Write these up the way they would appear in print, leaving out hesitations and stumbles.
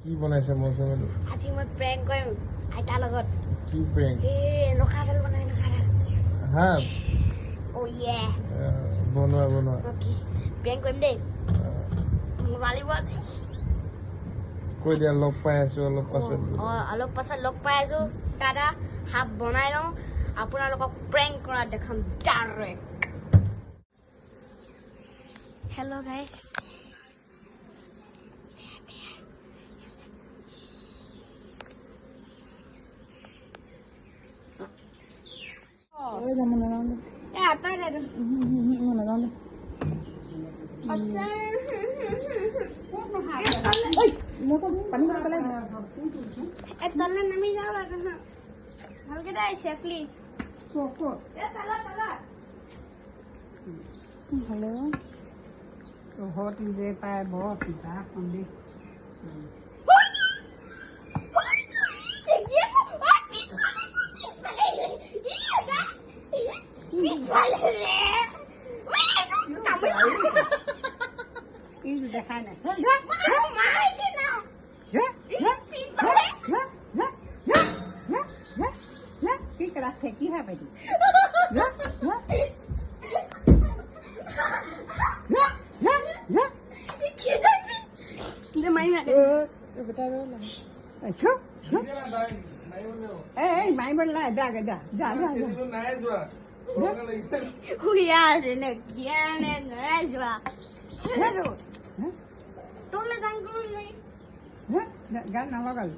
কি বনাইছে মৌচুমীটো? আজি মই প্ৰেংক কৰিম আইতাৰ লগত। কি প্ৰেংক? এই এনেকুৱাডাল বনাই, এনেকুৱাডাল। হা। অ' ইয়ে। বনোৱা বনোৱা। অ'কে, প্ৰেংক কৰিম দেই, মজা লাগিব আজি। কৈ দিয়া, লগ পাই আছো অলপ পাছত। অঁ, অলপ পাছত লগ পাই আছো। দাদা, সাপ বনাই লওঁ, আপোনালোকক প্ৰেংক কৰা দেখাম ডাইৰেক্ট। হেল্ল' গাইছ, এ আঁতৰাই দে। তললে নামি যাওঁ, ভালকে দে, চেফলি। তহঁত নিজে পাই বৰ কিবা সন্দেহ। দেখাই নাই। কি কৰা ফেকি খাব। মাৰিব নাই, যা যা যা যা। শুইয়া আছে নে জ্ঞানে নাই যোৱা। তোলে যাম নাই। গান নলগালো।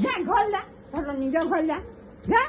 যা, ঘৰ যা, তহঁতৰ নিজৰ ঘৰ যা, যা।